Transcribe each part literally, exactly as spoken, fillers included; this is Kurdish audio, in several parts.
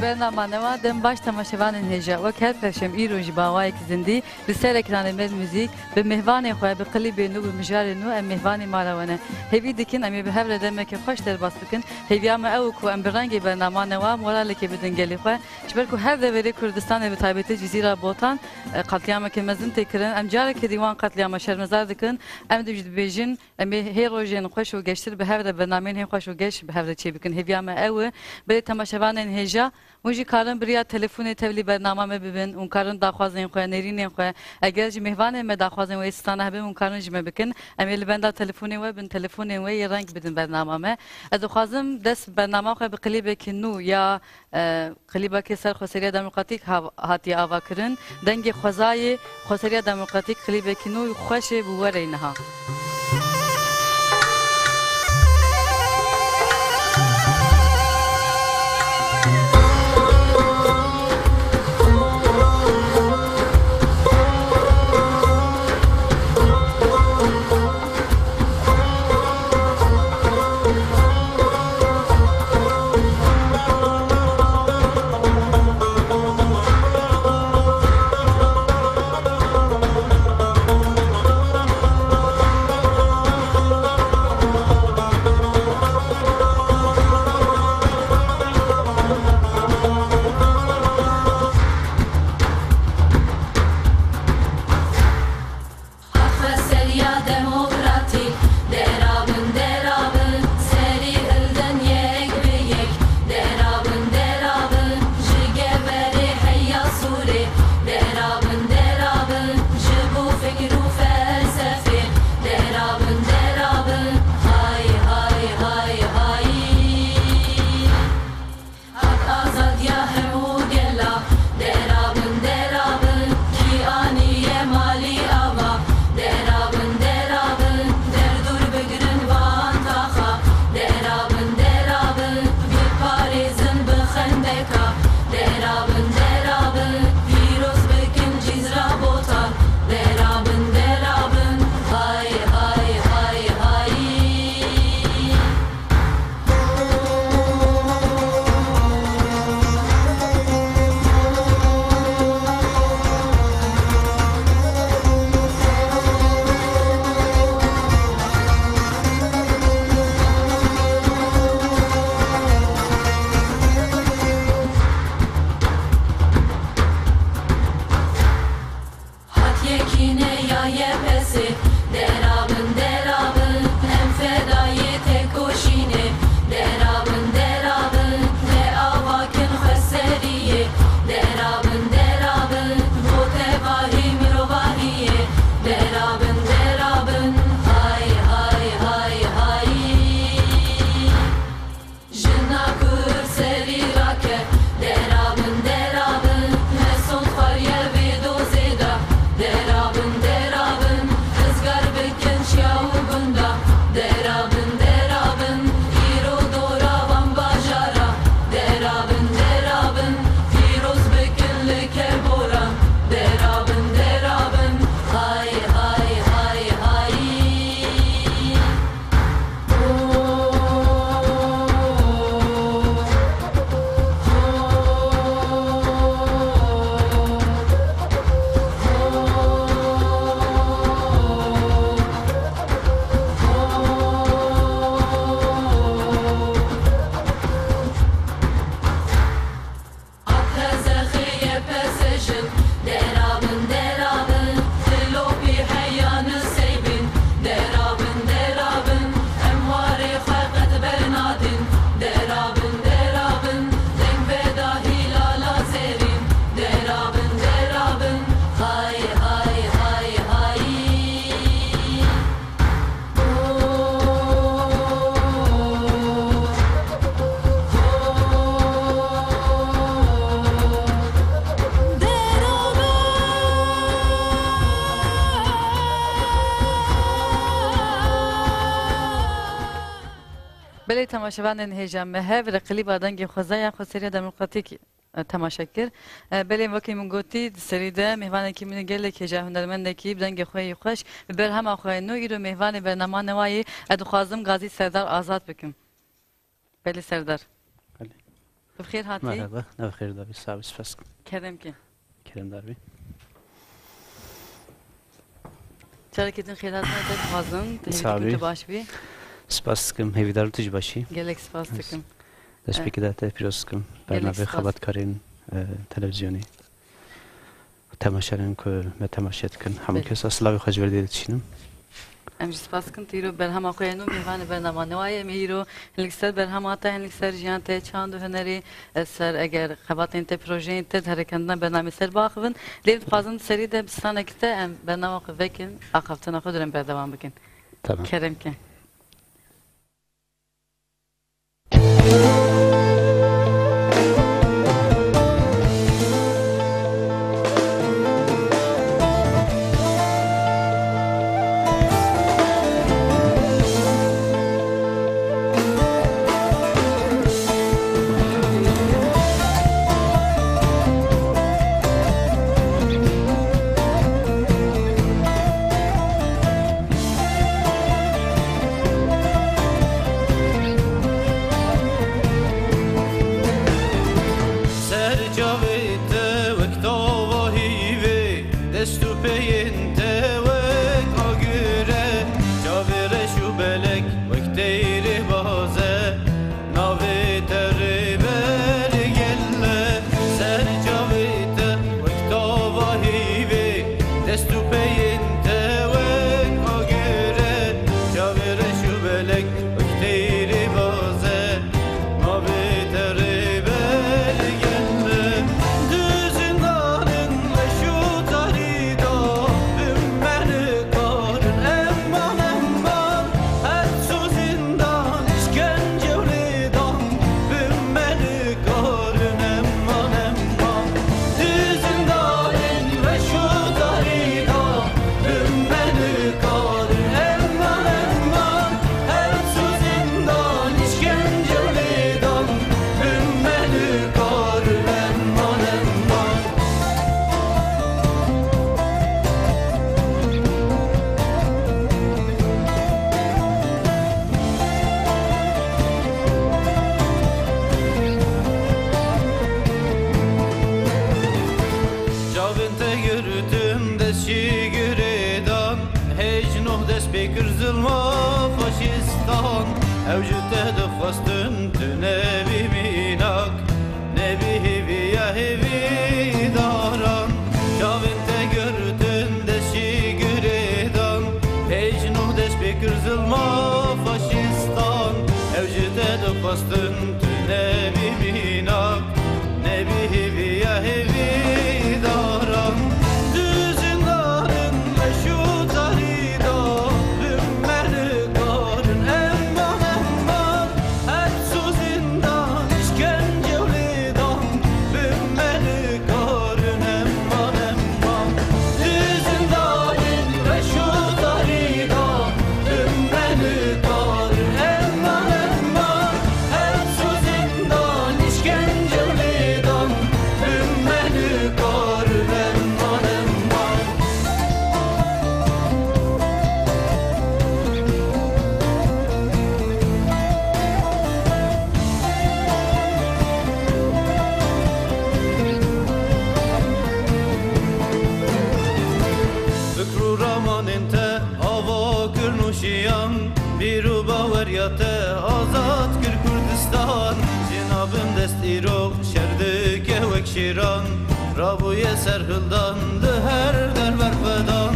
Bernama newa, dem baş temaşevanên hêja. Wek her perşem îro jî bi awayek zindî li ser ekranê Med Muzîk bi mêvanê xwe, bi klîbê nû, bi mijarê nû em mêvanê me re wene. Hêvî dikin em ê bi hev re demeke xweş derbas bikin. Hêviya me ew e ku em bi rengê bernama newa moralekê bidin gelê xwe. Ji ber ku her deverê Kurdistanê, bi taybetî Cizîra Botan, e, qetlîameke mezin tê kirin. Em carekê dî wan qetlîama şermezar dikin. Em dê jî dibêjin, em ê hê rojên xweş û geştir bi hev re, bernameyên hê xweş û geş bi hev re çêbikin. Hêviya me ew e. Belê temaşevanên hêja, hûn jî karin bi riya telefonê tevlî bernama me bibin, hûn karin daxwazên xwe, nêrînên xwe, eger jî mêvanên me daxwazên wê strana hebin, hûn karin ji me bikin. Em ê li benda telefonê we bin, telefonên we yê reng bidin bernama me. Ez dixwazim dest bernama xwe bi klîbekî nû ya, e, klîbekê ser Xweseriya Demokratîk hav-, hatiye avakirin. Dengê xwezayê Xweseriya Demokratîk, klîbekî nû xweş ê, bi we re niha. Xweseriya demokratîk, derabin, derabin, serî hildin yek bi yek, derabin, derabin, ji geverê heya Sûrê, derabin, derabin, ji bo fikr û felsefê, derabin, derabin, hay, hay, hay, hay. Hak azadiya hemû gela, derabin, derabin, kî aniye malî ava, derabin, derabin, derdûr bigirin van taxa, derabin, derabin, biparêzin bi xendeka, derabin, derabin, pîroz bikin Cizra Botan, derabin, derabin, hay, hay, hay, hay. Hat yekîne ya YPS'ê, derabin, derabin, em fedayê tekoşînê, derabin, derabin, te ava kin xweseriyê, derabin, derabin, bo tevahî mirovahiyê, derabin, derabin, hay, hay, hay, hay. Jina Kurd serî rake, derabin, derabin, me sond xwariye vê dozê de. Derabin, derabin, rizgar bikin çiya û gunda. Derabin, derabin, îro dora van bajara. Derabin, derabin, pîroz bikin li Kerboran. Derabin, derabin, hay, hay, hay, hay. At hezexê YPS'ê jin, derabin, derabin, dilopî heya niseybîn, derabin, derabin, em warê xwe qet bernadin, derabin, derabin, deng veda hîlala zêrîn, derabin, derabin, hay, hay, hay, hay. Belê temaşevanên hêja, me hev re klîba dengê xwezaya Xweseriya Demokratîk e, temaşe kir. E, belê, wekî min gotî, di serî de mêvanekî min gelek hêja, hunermendekî bi dengê xwe yê xweş, bi berhema xwe nû, îro mêvanê bernama newa yê, ez dixwazim Gazî Serdar azad bikim. Belê Serdar. Belê. Bi xêr hatî. Merhaba, ne bi xêr dabî, sağ ol, spas dikim. Kerem ke. Keremdar bî. Carekê din xêrhatina te dixwazim, te hêvî dikim tu baş bî. Spas dikim, hêvîdar tu jî baş î. Gelek spas dikim. Destpêkê de te pîroz dikim. Gelek spas. Bernavê xebatkarên, e, televîzyonê. Temaşerên ku me temaşe dikin, hemû kes a silavê xwe ji ber dê dişînim. Em jî spas dikin, tu îro berhema xwe yê nû mêvanê bernama Newayê. Em ê îro hin li ser berhema te, hin li ser jiyan te, çand û hunerê, e, ser eger xebatên te, projeyên te di herekendina bernamê ser biaxivin. Lê dixwazin serî de bi stranekî te em bernama xwe vekin, axaftina xwe dûrem berdewam bikin. Tamam. Kerem ke. Ser çavê te wek tava hîvê, dest û peyên te wek agir e, çavê reş û belek wek teyrê baze. Navê te rêber gel e, ser çavê te wek tava hîvê, dest û peyên te wek agir e, çavê reş û belek wek teyrê baze. Navê te rêber gel e, di zindanên reş û tarî de bi me nikarin eman, eman. Hepsû zindan, îşkence û lêdan, bi me nikarin eman, eman. Di zindanên reş û tarî de bi me nikarin eman, eman. Hepsû zindan, îşkence û lêdan, bi me nikarin eman, eman. Çavên te girtin dest ji girê dan, hêj nuh dest pê kir zilma faşîstan. Ew ji te dixwestin tu nebî mînak, nebî hêviya hêvîdaran. Çavên te girtin dest ji girê dan, hêj nuh dest pê kir zilma faşîstan. Ew ji te dixwestin tu nebî mînak, nebî hêviya hêvîdaran. Di zindanên reş û tarî de bi me nikarin eman, eman. Hepsû zindan, îşkence û lêdan, bi me nikarin eman, eman. Di zindanên reş û tarî de bi me nikarin eman, eman. Hepsû zindan, îşkence û lêdan, bi me nikarin eman, eman. Fikr û ramanên te ava kirin û şiyan, bîr û baweriya te azad kir Kurdistan. Jina bindest îro şer dike wek şîran, rabûye serhildan di her derber xwedan.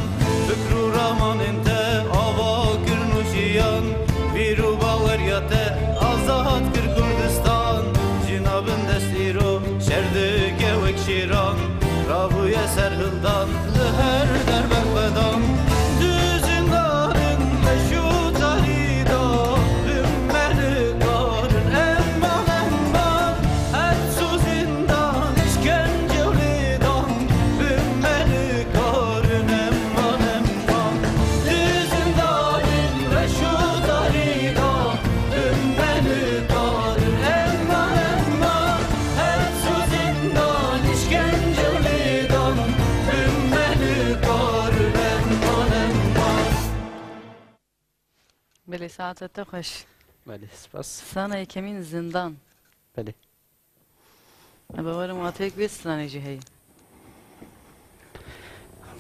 Fikr û ramanên te ava kirin û şiyan, bîr û baweriya te azad kir Kurdistan. Jina bindest îro şer dike wek şîran, rabûye serhildan di her derber xwedan. Di zindanên reş û tarî de bi me nikarin eman, eman. Hepsû zindan, îşkence û lêdan, bi me nikarin eman, eman. Di zindanên reş û tarî de bi me nikarin eman, eman. Hepsû zindan, îşkence û lêdan, bi me nikarin eman, eman. Belê, saeta te xweş. Belê, spas. Strana yekemîn Zindan. Belê. Ez bawer im wateyek vê stranê jî heye.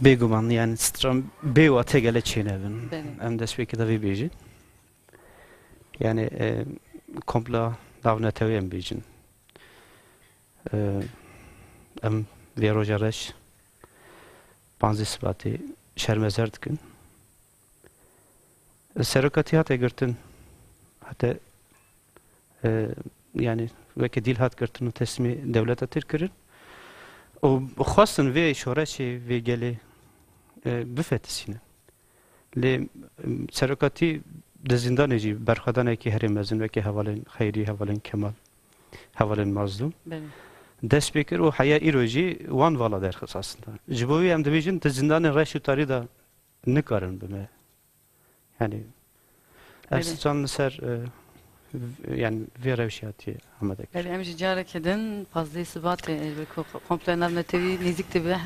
Bêguman, yani stran bê wate gele çênebin. Belê. Em destpêkê de vê bêjin. Yani, e, kompla navnetewê em bêjin. E, em vê roja reş, panzdeh Sibatê şermezar dikin. Serokatî hate girtin, hate, e, yani weke dîl hat girtin û teslîmê dewleta Tirk kirin. Û xwestin vê şoreşê, vê gelê, e, bifetisînin. Lê, e, serokatî di zîndanê jî berxwedanekî herî mezin weke hevalên Xeyrî, hevalên Kemal, hevalên Mazlûm Belê. dest pê kir û heya îro jî wan vala derxist aslında. Ji bo wî em dibêjin di zîndanê reş û tarî de nikarin bime. Yani, ev Belê. stran li ser, e, v-, yani, vê rewşê hatiye amade kir. Belê, em jî careke din pazdeh Sibatê, e, wek ku komploya navnetewî nêzîk dibe,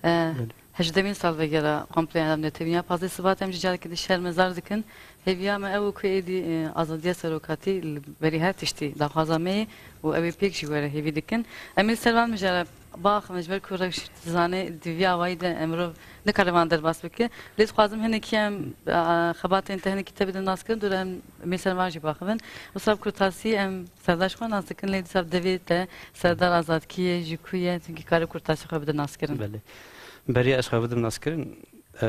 e, Belê. hejdemîn salvegera komploya navnetewî ya pazdeh Sibatê em jî careke din şermezar dikin. Hêviya me ew ku êdî, e, azadiya serokatî li berî her tiştî daxwaza me ye û ew ê pêk jî were hêvî dikin. Em ê ser van mijara biaxivin, ji ber ku rewş dizane di vî awayî de, e, mirov nikare van derbas bike. Lê dixwazim hinekî em, e, xebatên te hinekî te bidin naskirin, dûre em, em ê ser van jî biaxivin. Wisa bi kurtasî em Serdar ji xwe nas dikin, lê dîsa bi devê te Serdar Azad kî ye, ji ku ye, çunkî kare kurtasî xwe bidin naskirin. Belê. Beriya ez xwe bidim naskirin, e,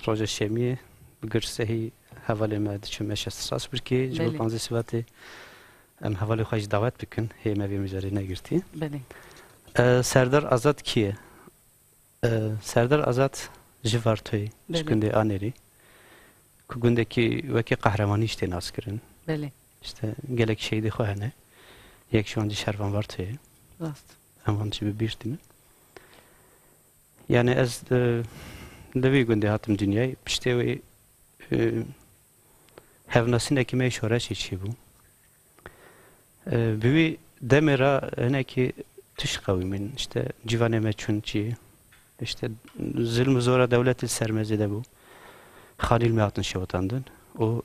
roja şemiyê bi girsehî hevalê me diçim meşe Strasbourgê, ji bo Belê. panzdeh Sibatê em hevalê xwe jî dawet bikin, hê me vê mijarê negirtî. Belê. E, Serdar Azad kî ye? E, Serdar Azad ji Vartoyê, ji Belê. gundê Anêrî, ku gundekî wekî qehremanî jî tê naskirin. Belê. İşte gelek şehîdê xwe hene. Yek ji wan jî şervan Vartoyê ye. Rast. Em wan jî bi bîr tînin. Yani ez, e, li vî gundê hatim dinyayê. Piştê wê, e, hevnasinekî me şoreşê çêbû. E, bi wî demê re hinekî tişt qewimîn. İşte civanê me çûn çi, işte zilm û zora dewletê li ser me zêde bû. Xanî li me hatin şewitandin. Û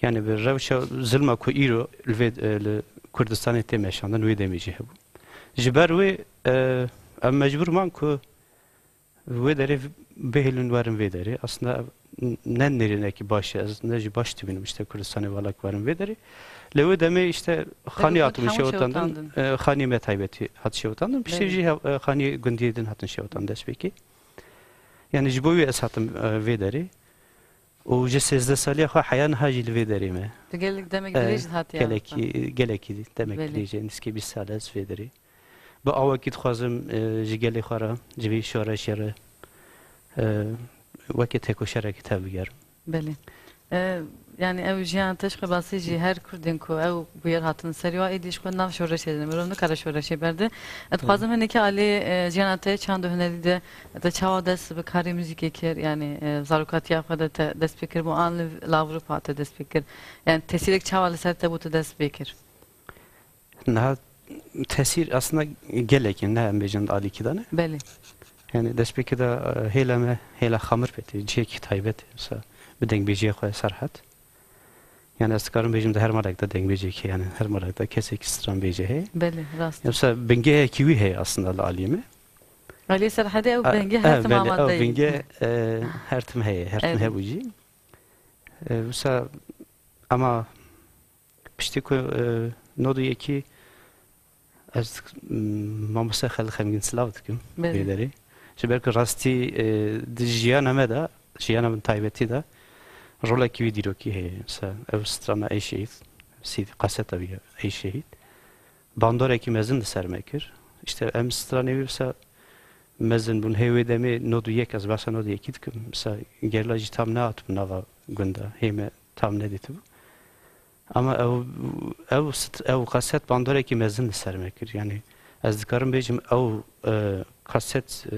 yani bi rewşa zilma ku îro li vê, e, li Kurdistanê tê meşandin, wê demê jî hebû. Ji ber wê, e, em mecbûr man ku wê derê bihêlin werin vê derê. Aslında ev n-, ne nêrînekî baş e, ez ne jî baş dibînim işte Kurdistanê vala ku werin vê derê. Lê wê demê işte xanî Belê, hatibûn hemû şewitandin, şewitandin. e, xanî me taybetî hat şewitandin. Piştî Belê. jî hev-, e, xanî gundiyê din hatin şewitandin destpêkê. Yani ji bo wî ez hatim, e, vê derê. Û ji sêzdeh saliya xwe heya niha jî li vê derê me. Tu gelek demek E, dirêj hatiye gelekî, gelekî demek Belê. dirêj e, nizkî bîst sal ez vê derê. Bi awekî dixwazim, e, ji gelê xwe re, ji vî şoreşê re, e, weke têkoşerekî tevbigerim. Belê. E, yani ew jiyan te ji xwe basî jî her Kurdên ku ew bûyer hatin serî wa êdî ji xwe nav şoreşê de mirov nikare şoreşê berde. Ez dixwazim hinekî alî, e, jiyana te çand û hunerî de te çawa dest bi karê muzîkê kir, yani, e, zarokatiya xwe de te dest pê kir bû an li, li Ewropa te dest pê kir? Yani tesîrek çawa li ser te bû tu dest pê kir? Niha tesîr aslında gelek in, ne em bêjin alîkî de ne. Belê. Yani destpêkê de, e, hêla me, hêla Xamirpêtê, cihekî taybet e, mesela bi dengbêjiya xwe Serhat. Yani ez dikarim bêjim de her malek de dengbêjekî, yani her malek de kesekî stranbêjê heye. Belê, rast. Ya mesela bingehekî wî heye aslında li alî me. Alî Serhedê ew A, bingeh her e, tim belê, amade ew ye. bingeh, e, her tim heye, her tim Erê. hebû jî. E, wisa ama piştî ku, e, nod û yekî ez, m, mamoste Xelîl Xemgîn silav dikim Belê. vê derê. Ji ber ku rastî, e, di jiyana me de, jiyana min taybetî de rolekî wî dîrokî heye. Mesela ev strana Ey Şehîd, C D, kaseta wî ye, Ey Şehîd. Bandorekî mezin li ser me kir. Îşte em stranê wî wisa mezin bûn. Hê wê demê nod û yek, ez behsa nod û yekî dikim. Wisa gerîla jî tam nehatibû nava gunda. Hê me tam nedîtibû. Ama ew, ew st-, ew kaset bandorekî mezin li ser me kir. Yani ez dikarim bêjim ew, e, kaset, e,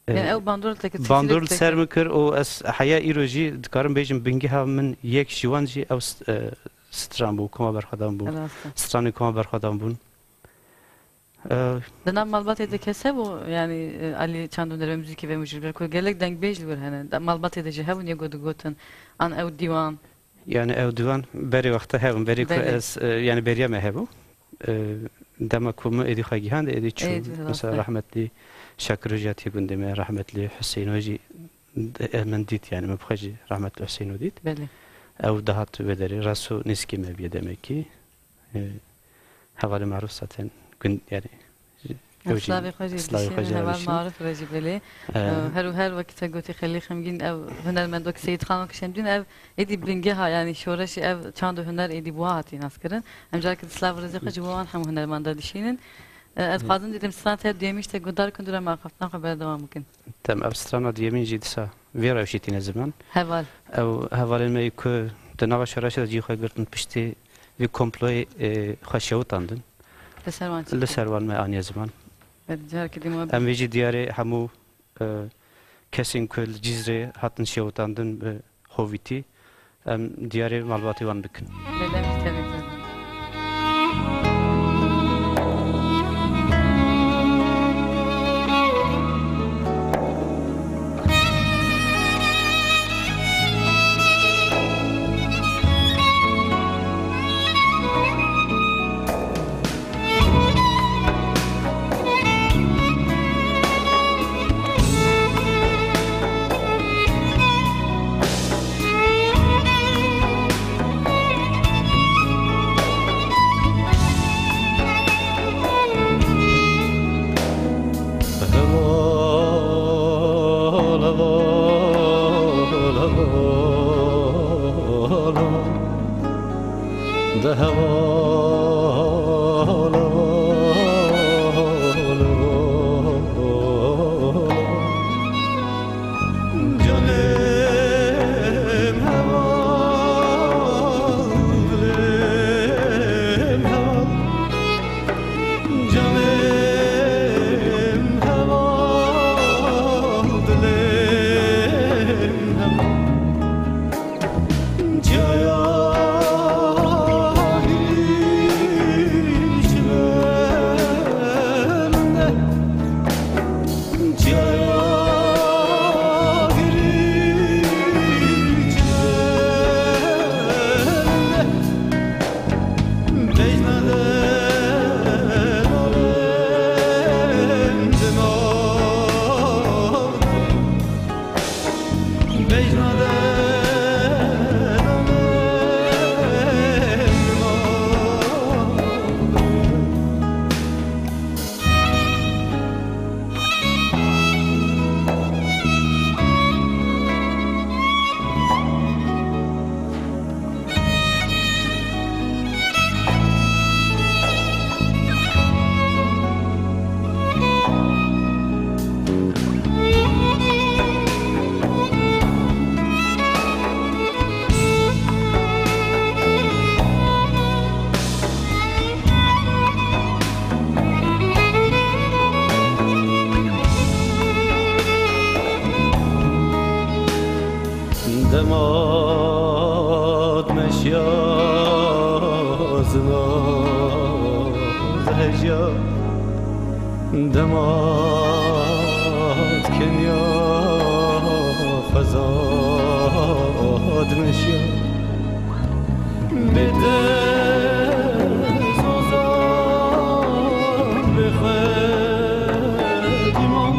e, Yani ew bandor te kir, bandor tesîrek li te ser kir. min kir û ez heya îro jî dikarim bêjim bingeha min yek ji wan jî ew st-, e, stran bû, koma berxwedan bû. Rast e. Stranên koma berxwedan bûn. E, Di nav malbatê de kes hebû, yani, e, alî çand û hunerê muzîkê ve mujî, ku gelek dengbêj li wir hene. Da malbatê de jî hebûn yê ku digotin, an ew dîwan. Yani ew dîwan berê wexta hebûn, berê ku Belê. ez, e, yani beriya me hebû. e, dema ku min êdî xwe gihand, êdî çû. Êdî, rast e. Mesela rahmetlî Şakir Hoca tê gundê me, rahmetlî Huseyno jî, e, min dît, yani min bi xwe jî rahmetlî Huseyno dît. Belê. Ew dihat wê derê, reso nêzîkê me bûye demekî. E, hevalê Maruf zaten gund, yani, ew jî slavê xwe jî slavê xwe dişînin, jî heval dişînin. Maruf re jî belê. E, E, her û her wekî te gotî Xelîl Xemgîn, ev hunermendok Seyîd Xan wekî Şemdîn, ev êdî bingeha, yani şoreşê ev çand û huner êdî bi wa hatî naskirin. Em carekî di slav û rêzê xwe ji wan hemû hunermanda dişînin. E, ez dixwazim dîtim strana te duyemîn ji te guhdar bikin, dû re me axaftina xwe berdewam bikin. Tem, ev strana duyemîn jî disa vê rewşê tîne ziman. Heval. Ew hevalên me yê ku di nava şoreşê de cihê xwe girtin piştî vî komployê, e, xwe şewitandin. Li ser wan çi Li ser wan me aniye ziman. Evet, carekî din we Em vê jî diyarê hemû, e, kesên ku li Cizrê hatin şewitandin bi hovîtî, em diyarê malbatê wan bikin. Belê, em jî tevî bikin. Dema dimeşiya zina zeheciya, dema dikeniya xweza dimeşiya. Bê te zozan bê xwe dîman.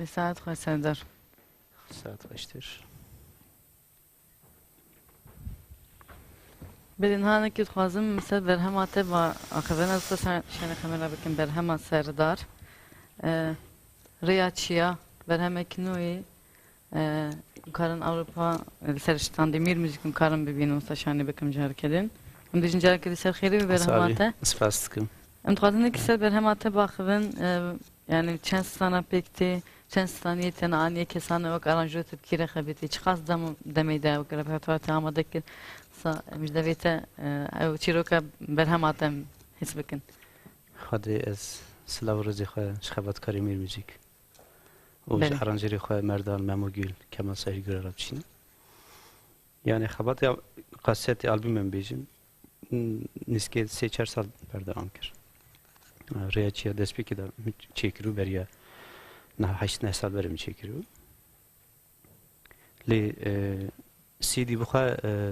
Saet xweş, Serdar. Saet xweştir. Belê, niha hinekî dixwazim ser berhema te ba axivin, ez wisa şa-, şanê kamera bikim, berhema Serdar. E, Rêya Çiya, berhemek nû yê, e, karin Ewropa, e, li ser standê Mîr Muzîk karin bibînim, wisa şanê bikim careke din. Em dibêjin careke din ser xêrî bi berhema te. Spas dikim. Em dixwazin hinekî ser berhema te baxivin, e, yani çend strana pêk tê, çend straniyê te anî, kesan wek aranjör, tu bi kî re xebitî, çiqas dem, demê de wek repertuar te amade kir, sa em ji devê te, e, ew çîroka berhema te em his bikin. Xwedê ez silav û rêzê xwe ji xebatkarê Mîr Muzîk û ji Belê. aranjerê xwe Merdan, Memo Gül, Kemal Sahîrgura re biçînim. Yani xebatê al-, kasetê albûmê em bêjin, n-, nîskê sê çar sal berdewam kir. Rêya Çiya destpêkê de min çêkiribû, beriya niha heşt neh sal berê min çêkiribû. Lê, e, C D bi xwe, e,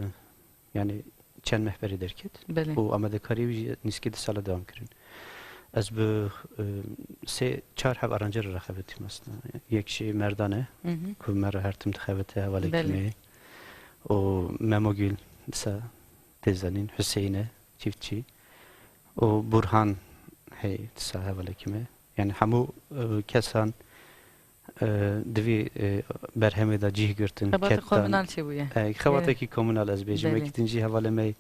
yani çend meh berê derket. Belê. Û amadekariyê wî jî nîskî du sala dewam kirin. Ez bi, e, sê çar heb aranjer re xebitîm aslında. Yek jî Merdan e, Hı hı. ku me re her tim dixebite, hevalekî Belê. me ye. Û Memo Gül, disa tê zanîn, Hüseyin e, çiftçî. Û Burhan, hey, disa hevalekî me. Yani hemû, e, kesan, e, di vî, e, berhemê de cih girtin, Xebatê ketan. komunal çêbûye. E, xebatekî Belê. komunal ez bêjim. Belê. Wekî din jî hevalê me,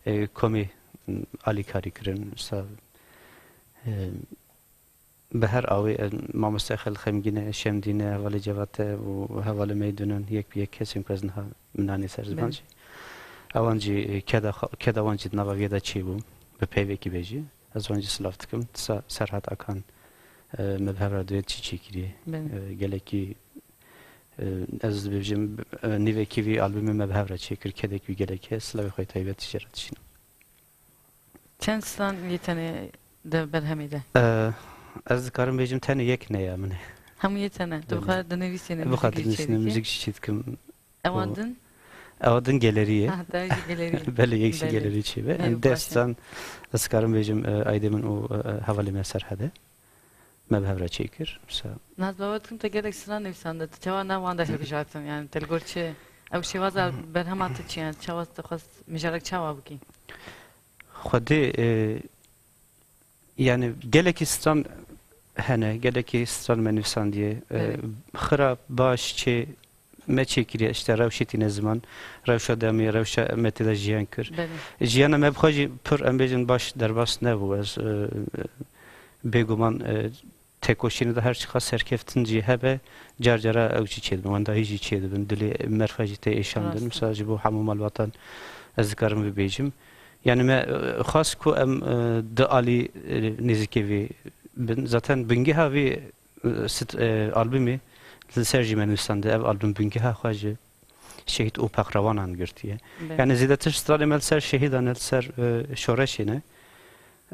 e, komî, m, alîkarî kirin. Sa, e, bi her awê, e, mamoste Xelîl Xemgîn e, Şemdîn e, hevalê Cevat e û hevalê me dûnin yek bi yek kesên ku ez niha min nanî ser ziman Belê. jî. Ewan jî, e, keda xwe-, keda wan jî di nava vê de çêbû. Bi peyvekî be jî. Ez wan jî silav dikim. Disa Serhat Akan, e, me bi hev re duet çi çêkiriye. Belê. E, gelekî, e, ez dibêjim, e, nîvekî vî albûmê me bi hev re çêkir. Kedek wî gelek heye. Silavê xwe yê taybet jê re dişînim. Çend stran yê tenê di berhemê de? E, ez dikarim bêjim tenê yek ne ya min e. Hemû yê te ne. Tu Belê. bi xwe dinivîsînî, Bi xwe muzîk jî dinivîsînî, çêdikî. muzîk jî çêdikim. Ewa Û din? Ewa din gelerî ye. Ha, te jî gelerî. Belê, yek jî Belê. gelerî çêbe. Ê, Em baş e. destan, ez karim bêjim, e, aydê min û, e, e, hevalê me Serhede. Me bi hev re çêkir. Sa- Naz, bawer dikim te gelek stran nivîsande. Tu çawa nav wan de hilbijartin? Yani, te li gor çi? Ew şêwaza berhema tu çi? Yani, çawa tu xwest mijarek çawa bikî? Xwedê, e, Yani gelekî stran hene, gelekî stran me nivîsandiye. E, Evet. Xirab, baş, çê me çêkiriye, işte rewşê tîne ziman, rewşa demê, rewşa me tê de jiyan kir. Belê. Jiyana me bi xwe jî pir, em bêjin, baş derbas nebû. Ez, e, bêguman, e, têkoşînê de her çiqas serkeftin jî hebe, car cara ew jî çêdibin, wendahî jî çêdibin, dilê merfa jî tê êşandin. Rast e. Mesela ji bo hemû malbatan ez dikarim vê bêjim. Yani me, e, xwest ku em, e, di alî, e, nêzîkê vê bin. Zaten bingeha vê, e, sit-, e, albumê li ser jî me nivîsande. Ev album bingeha xwe ji şehîd û pexrewanan girtiye. Belê. Yani zêdetir stranê me li ser şehîdan e, li ser, e, şoreşê ne.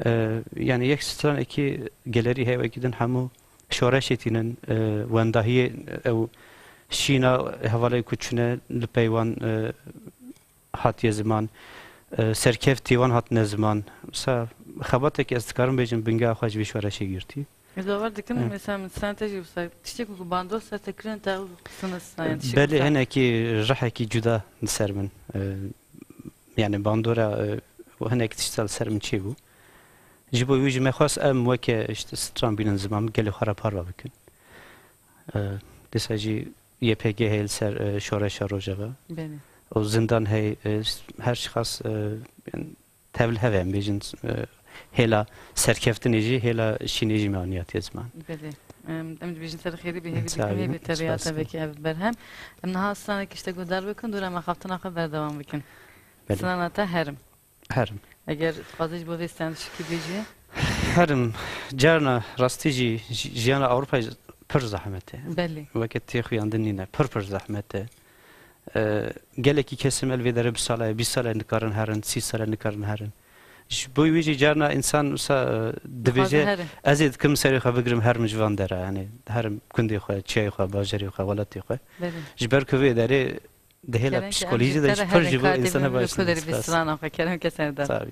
E, yani yek stranekî gelerî heye, wekî din hemû şoreşê tînin, e, wendahiyê ew şîna hevalê ku çûne li pey wan, e, hatiye ziman, e, serkeftî wan hatine ziman. Mesela xebatekî ez dikarim bêjim bingeha xwe ji vî şoreşê girtî. Ez bawer dikim, Hı. mesela min stranê te jî wisa tiştek ku bandor ser te kirin te ew sinis, yani tiştek Belê wisa. hinekî rihekî cuda li ser min. E, yani bandora, e, û hinek tişta li ser min çêbû. Ji bo wî jî me xwest em weke işte stran bînin ziman, gelê xwe re parve bikin. E, dîsa jî Y P G heye li ser, e, şoreşa Rojava. Belê. Û zindan heye, e, her çiqas, e, yani tevlihev e, em bêjin, e, hêla serkeftinê jî, hêla şînê jî me aniyatiye ziman. Belê. Em, em dibêjin ser xêrî bê, hêvî Sağ dikim, olun, hêvî te spas riyata olun. vekî ev berhem. Em niha stranekî ji te guhdar bikin, dûra me xaftina xwe berdewam bikin. Belê. Strana te herim. Herim. Eger dixwazî ji bo vê stran tiştekî bêjî? Herim, carna rastî jî ji-, jiyana Ewropayê pir zehmet e. Belê. Weke tê xuyandin nîne, pir pir zehmet e. E, gelekî kesê me li vê derê bi sala ye, bîst sala ye nikarin herin, sî sala nikarin herin. Ji bo wî jî carna însan wisa, e, Dixwaze dibêje, herin. ez ê dikim serê xwe bigirim herim ji van dera, yani herim gundê xwe, çiyayê xwe, bajarê xwe, welatê xwe. Belê. Ji ber ku vê derê di hêla Kerem ki em psîkolojî jî de te jî re pir ji bo herî însana katê baş min nîne. Spas. Strana xwe kerem ke Serdar. Tabii.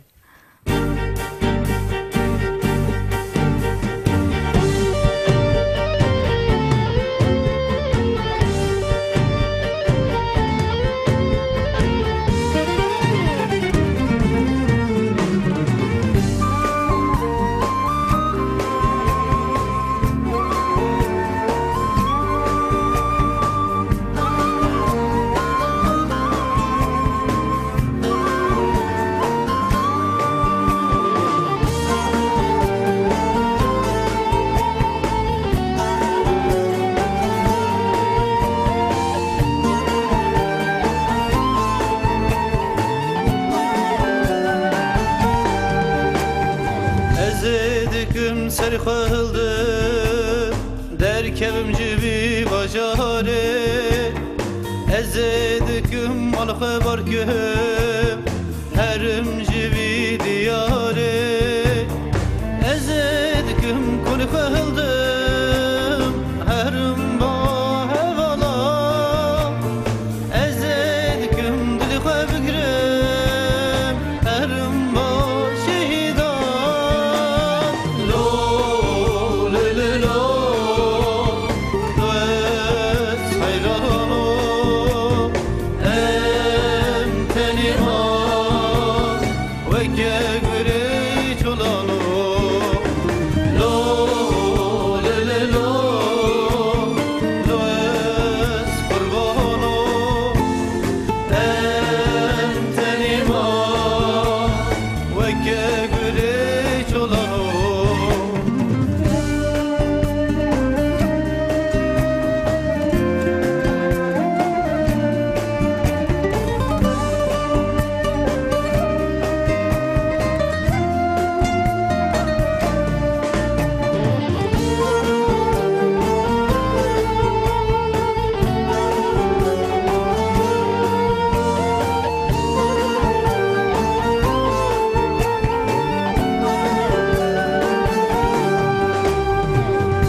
Hildim, derkevim ji vî bajarê. Ez ê dikim mal xwe bar kim, herim ji vî diyarê. Ez ê dikim kulî xwe hildim, herim ba hevala. Ez ê dikim dilê xwe bigirim, herim ba şehîda. Lo, li, li, lo, lo ez heyran o, em tenê ma. Weke gurê çolano. Lo, le, le, lo, lo ez qurbano. Em tenê ma. Weke gurê çolano.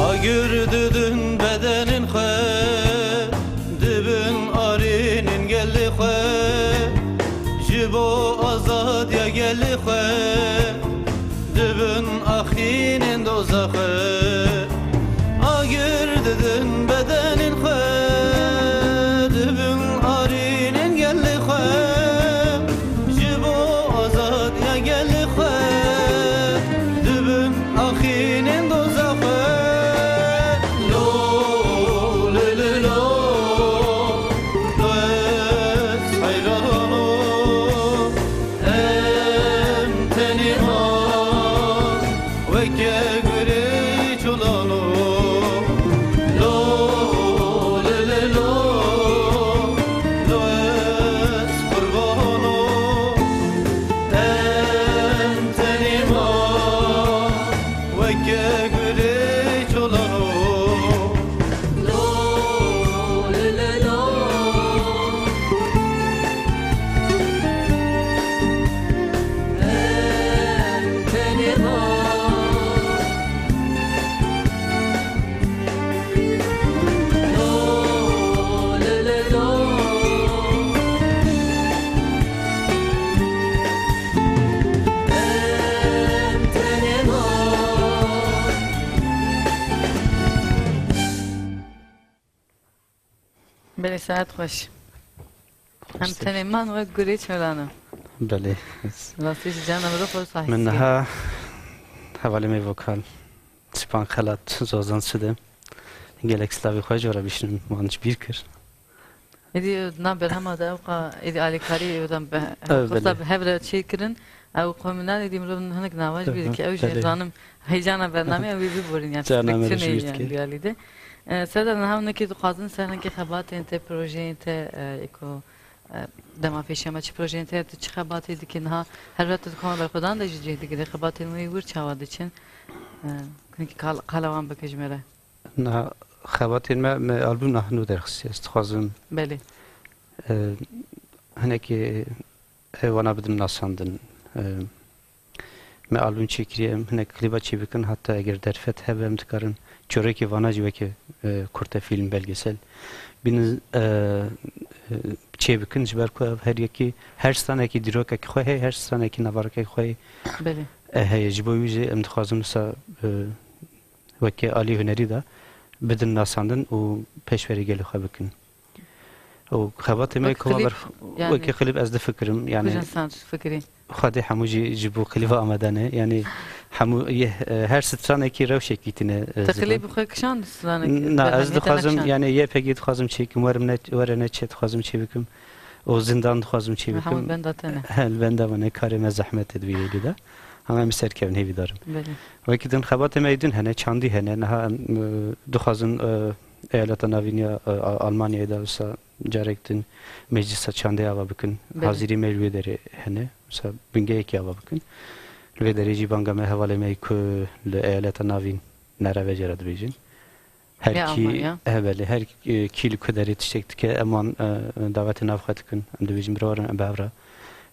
Agir didin bedenên xwe, dibin arînên gelê xwe, ji bo azadiya gelê xwe, dibin axînên doza xwe. Agir didin bedenên xwe, dibin arînên gelê xwe, ji bo azadiya gelê xwe, dibin axînên doza xwe. Lo, li, li, lo, lo ez heyran o, em tenê ma. Weke gurê çolano. Lo, le, le, lo, lo ez qurbano. Em tenê ma. Weke gurê çolano. Lo, le, le, lo. Em tenê ma. Lo, le, le, lo. Em tenê ma. Belê, saet xweş. Em Xweştir. Tenê man wek gurê çolano. Belê. Rastî ji cana min re xwe sahî Min niha hevalê me vokal Sipan Xelat Zozan Side gelek silavê xwe ji we re bişînim, wan ji bîr kir. Êdî na berhema de ewqa êdî alîkarî êdî be, Ew, xwesta belê. Bi hev re çêkirin. Ew komunal êdî mirov hinek nava ji bîr dike. Ew jî Belê. Zanim heyecana bernameyê ew ê biborîn, yani Cana me re ji bîr dike. Diyalî de. E, Serdar, niha nekî dixwazin ser hinkî xebatên te, projeyên te, e, êko, e, dema pêşiya me çi projeyên te, tu çi xebatê dikî niha, her wexta tu koma berxwedan de jî cih digire, xebatên wê wir çawa diçin? E, hinkî qal-, qala wan bike ji me re. Niha xebatên me, me albûm niha nû derxistî. Ez dixwazim, Belê. e, hinekî, e, wana bidin nasandin. E, me albûm çêkiriye, em hinek klîba çêbikin, hatta eger derfet hebe, em dikarin çorekê vana jî weke, e, kurte fîlm, belgesel bînin, e, e, çêbikin, ji ber ku ev her yekî, her stranekî dîrokekî xwe heye, her stranekî navarokekî xwe heye. Belê. E, heye. Ji bo wî jî em dixwazin wisa, e, weke alî hunerî de bidin nasandin û pêşberî gelê xwe bikin. Û xebatê me Wek kova klîp, ber yani, weke klîp ez difikirim, yani, Kujan sanat fikirî. Xwedê hemû jî ji bo klîba amade ne, yani, hemû yê, e, her stranekî rewşekî tine, e, Te ziman. Klîp xwe kişand stranekî? Na, ez berhemê te dixwazim, nekişand? Yani, Y P G dixwazim çêkim, werim ne, were ne çê dixwazim çêbikim. Û zindan dixwazim çêbikim. Hemû benda te ne? He, li benda me ne, karê me zehmet e di vî yekê de. Ama em serkevin, hêvîdarim. Belê. Wekî din xebatê me yê din hene, çandî hene. Niha em, e, dixwazin, e, eyaleta navîn ya, e, A-, Almanyayê de wisa carek din meclisa çandê ava bikin. Belê. Hazîrî me li wê derê hene. Wisa bingehekî ava bikin. Li vê derê jî banga me hevalê me yê ku li eyaleta navîn Nere vecera dibêjin. Her Ya kî, Almanya. He, belê, her, e, kî li ku derê tiştek dike, em wan, e, davetê nav xwe dikin. Em dibêjin, bira werin, em bi hev re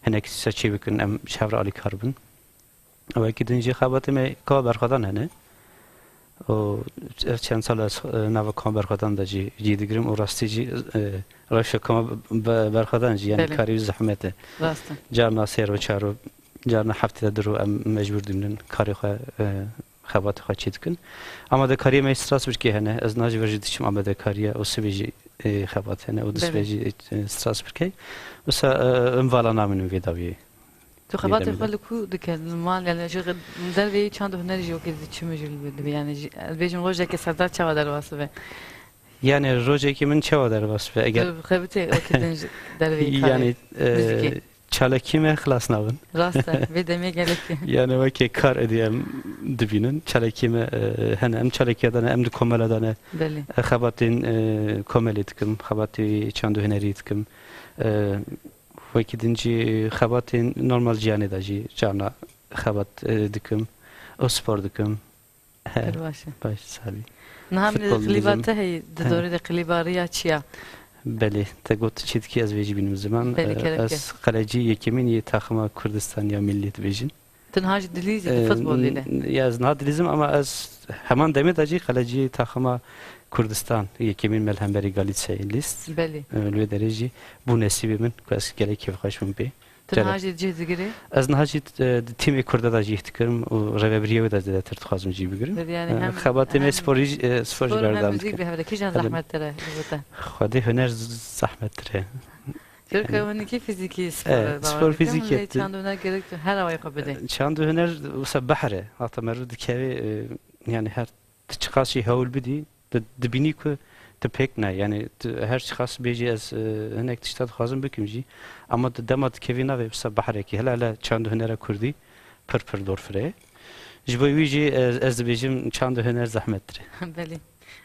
hinek îsa çê bikin, em ji hev re alîkar bin. Wekî din jî xebatê me ka berxwedan hene. Û ev çend sal ez, e, nava ka berxwedan de jî cî digirim û rastî jî, e, rewşa ka be-, berxwedan jî, yani Belê. karî wî zehmet e. Rast e. Carna sê ro, çar ro, carna heftê de du ro em mecbûr dimînin karê xwe, e, xebatê xwe çê dikin. Amadekariyê me Strasbourgê hene. Ez niha ji vir jî diçim amadekariya û sibê jî, e, xebat hene û Belê. disbê jî, e, Strasbourgê. Wisa, e, em vala namînin vê dawiyê. Tu xebatê Dêdemê xwe de. li ku dike? Li mal, yani, ji derveyî çand û hunerî jî wekî diçim jî li dibê, yani, jî, ez bêjim rojekê serdar çawa derbas bibe? Yani, rojekê min çawa derbas bibe? Eger Tu xebitê wekî din ji derveyî karê Yani, e, muzîkê. çalekî me xilas nabin. Rast e, vê demê gelek. Yani, wekî kar edî em dibînin. Çalekî me, e, hene, em çalekiya dane, em di komela dane. Belê. E, xebatên, e, komelê dikim, xebatê çand û hunerî dikim. E, Wekî din jî xebatên normal jiyanê de jî carna xebat, e, dikim û spor dikim. He, Pir baş e. baş, sabî. Niha min Futbol qilîba dibînim. te heyî, di He. dorê de qilîba Riya Çiya. Belê, te got çi dikî ez vê jî bînim ziman. Belê, E, gerek e. ez qelecî yekemîn yê taxima Kurdistan ya millî dibêjin. Tu niha jî dilîzî, tu Ee, futbolî de. n-, ya ez niha dilîzim ama ez heman demê de jî xelecî taxima Kurdistan, yekemîn me li hemberî Galîtsayê lîst. Belê. Ee, li wê derê jî bû nesîbê min ku ez gelek kêfxweş bûm pê. Tu Gelek. niha jî cih digirî? Ez niha jî, e, di tîmê Kurda de jî hî dikirim û rêvebiriyê wê de zêdetir dixwazim cî bigirim. Belê, yani Ee, hem, xebatê me hem sporî jî, e, spor ji spor ber hem de muzîk dikim. bi hev re. Kîjan Hadi. zehmettir e ji bo te? Xwedê huner z-, zehmettir e. Çunke Yani, hûn ikî fîzîkî spor e, e, bawer spor dikim, fîzîkî lê e, tu çand û huner gerek tu her awayê xwe bidê. E, çand û huner wisa behr e. Hata meriv dikeve, e, yani her tu çiqas jî hewl bidî, tu dibînî ku tu pêk ne. Yani tu her çiqas bêjî ez, e, hinek tişta dixwazim bikim jî. Ama tu dema dikevî navê wisa behrekî. Hele hele çand û hunera kurdî pir pir dorfire. Ji bo wî jî ez, ez dibêjim çand û huner zehmettir e. Belê.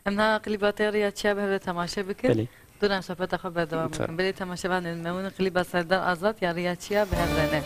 Em niha klîba te ya Riya Çiya bi hev re temaşe bikin. Belê. Dûra em sohbeta xwe berdewam Ta- bikin. Belê temaşevanên me, hûn klîba Serdar Azad ya Riya Çiya bi hev re ne.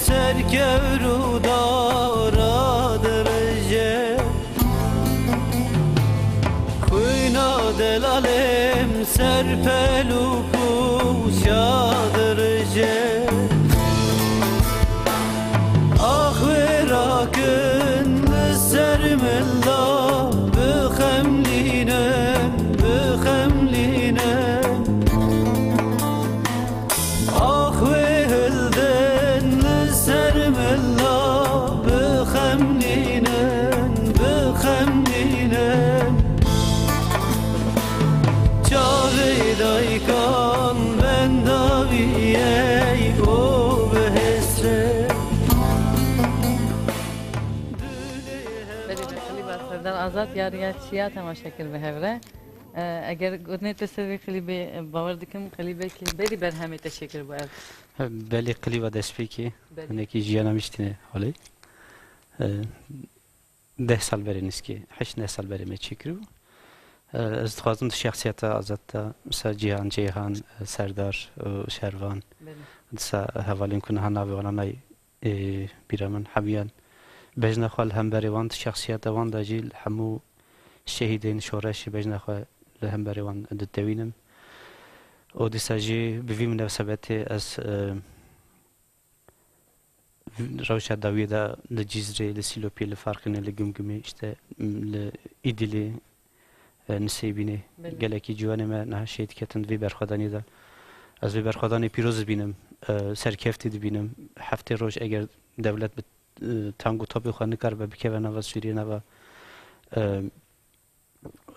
Ser kevr û dara dirije, xwîna delalêm ser pel û pûşa dirije. Ax wê rakin li ser min la, bixemlînin, bixemlînin. Ax wê hildin li ser min la, bixemlînin, bixemlînin. Çavê daykan benda wî ey û bihêstin. Belê, belê, Serdar Azad ya riya çiya temaşe kir bi hev re. E, eger gotinê te ser vê klîbê, e, bawer dikim, klîbekî berî berhemê te çêkiribû ev. He, belê, klîba destpêkê, Belê. Hinekî jiyana min jî tîne holê. E, deh sal berê nizkê, heşt neh sal berê me çêkiribû. E, ez dixwazim di şexsiyeta Azad de, mesela Cîhan, Ceyhan, e, Serdar û Şervan, Belê. disa hevalên ku niha navê wana nayê, ê, bîra min hemiyan bejna xwe li hemberê wan, di şexsiyeta wan de jî li hemû şehîdên şoreşê bejna xwe li hemberê wan ditewînim. Û dîsa jî bi vî minasebetê ez, e, rewşa dawiyê de li Cizrê, li Sîlopê, li Farqînê, li Gimgimê, işte, li Îdîlê, e, Nisêbînê Belê. gelekî ciwanê me niha şehîd ketin di vê berxwedanê de. Ez vê berxwedanê pîroz dibînim, e, serkeftî dibînim. Heftê roj eger dewlet bi, e, tang û topê xwe nikaribe bikeve nava Sûriyê, nava, e,